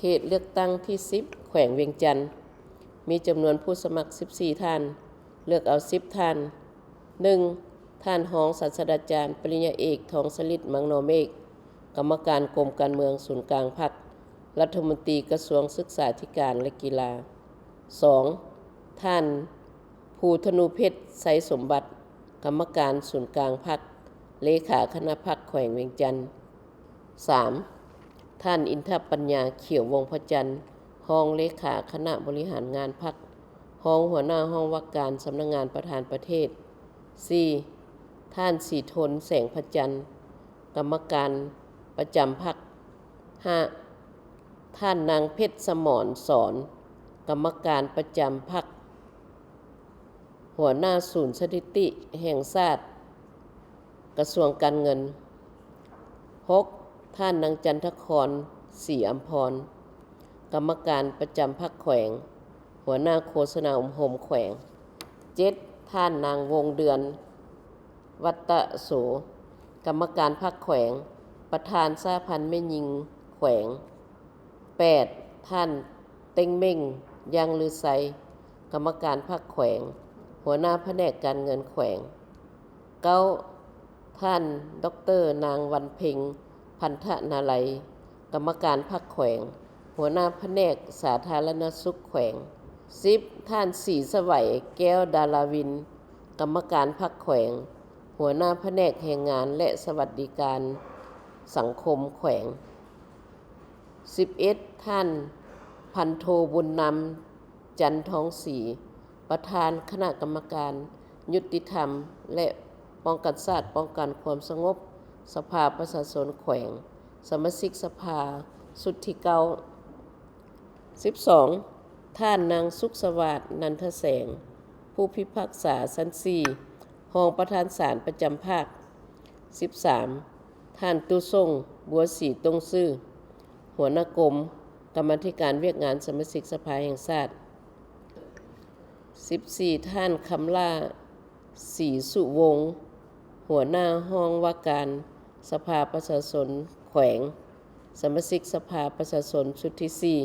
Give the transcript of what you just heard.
ເຂດເລືອກຕັ້ງທີສິບ ແຂວງວຽງຈັນ ມີຈຳນວນຜູ້ສະໝັກສິບສີ່ທ່ານ, ເລືອກເອົາສິບທ່ານ. ໜຶ່ງ ທ່ານຮອງສາດສະດາຈານ ປະລິນຍາເອກ ທອງສະລິດ ມັງນໍເມກ, ກຳມະການກົມການເມືອງສູນກາງພັກ, ລັດຖະມົນຕີກະຊວງສຶກສາທິການ ແລະ ກິລາ. ສອງ ທ່ານພູທະນູເພັດ ໄຊສົມບັດ, ກຳມະການສູນກາງພັກ, ເລຂາຄະນະພັກແຂວງວຽງຈັນ. ສາມ ທ່ານ ອິນທະປັນຍາ ຂຽວວົງພະຈັນ, ຮອງເລຂາຄະນະບໍລິຫານງານພັກ, ຮອງຫົວໜ້າຫ້ອງວ່າການສຳນັກງານປະທານປະເທດ. ສີ່ ທ່ານ ສີທົນ ແສງພະຈັນ, ກຳມະການປະຈຳພັກ. ຫ້າ ທ່ານ ນາງ ເພັດສະໝອນ ສອນ, ກຳມະການປະຈຳພັກ, ຫົວໜ້າສູນສະຖິຕິແຫ່ງຊາດ, ກະຊວງການເງິນ. ຫົກ ທ່ານ ນາງ ຈັນທະຄອນ ສີອຳພອນ, ກຳມະການປະຈຳພັກແຂວງ, ຫົວໜ້າໂຄສະນາອົບຮົມແຂວງ. ເຈັດ ທ່ານ ນາງ ວົງເດືອນ ວັດຕະໂສ, ກຳມະການພັກແຂວງ, ປະທານສະຫະພັນແມ່ຍິງແຂວງ. ແປດ ທ່ານ ເຕັງເມັ່ງ ຢ່າງລືໄຊ, ກຳມະການພັກແຂວງ, ຫົວໜ້າພະແນກການເງິນແຂວງ. ເກົ້າ ທ່ານ ດອກເຕີ ນາງ ວັນເພັງ ພັນທະນາໄລ, ກຳມະການພັກແຂວງ, ຫົວໜ້າພະແນກສາທາລະນະສຸກແຂວງ. ສິບ ທ່ານ ສີສະໄຫວ ແກ້ວດາລາວິນ, ກຳມະການພັກແຂວງ, ຫົວໜ້າພະແນກແຮງງານ ແລະ ສະຫວັດດີການສັງຄົມແຂວງ. ສິບເອັດ ທ່ານ ພັນໂທ ບຸນນຳ ຈັນທອງສີ, ປະທານຄະນະກຳມະການຍຸຕິທຳ ແລະ ປ້ອງກັນຊາດ, ປ້ອງກັນຄວາມສະຫງົບ, ສະພາປະຊາຊົນແຂວງ, ສະມາຊິກສະພາຊຸດທີເກົ້າ. ສິບສອງ ທ່ານ ນາງ ສຸກສະຫວາດ ນັນທະແສງ, ຜູ້ພິພາກສາຊັ້ນສີ່, ຮອງປະທານສານປະຈຳພາກ. ສິບສາມ ທ່ານ ຕຸສົງ ບົວສີ ຕົງຊື່, ຫົວໜ້າກົມກຳມາທິການວຽກງານສະມາຊິກສະພາແຫ່ງຊາດ. ສິບສີ່ ທ່ານ ຄຳຫຼ້າ ສີສຸວົງ, ຫົວໜ້າຫ້ອງວ່າການສະພາປະຊາຊົນແຂວງ, ສະມາຊິກສະພາປະຊາຊົນຊຸດທີສີ່.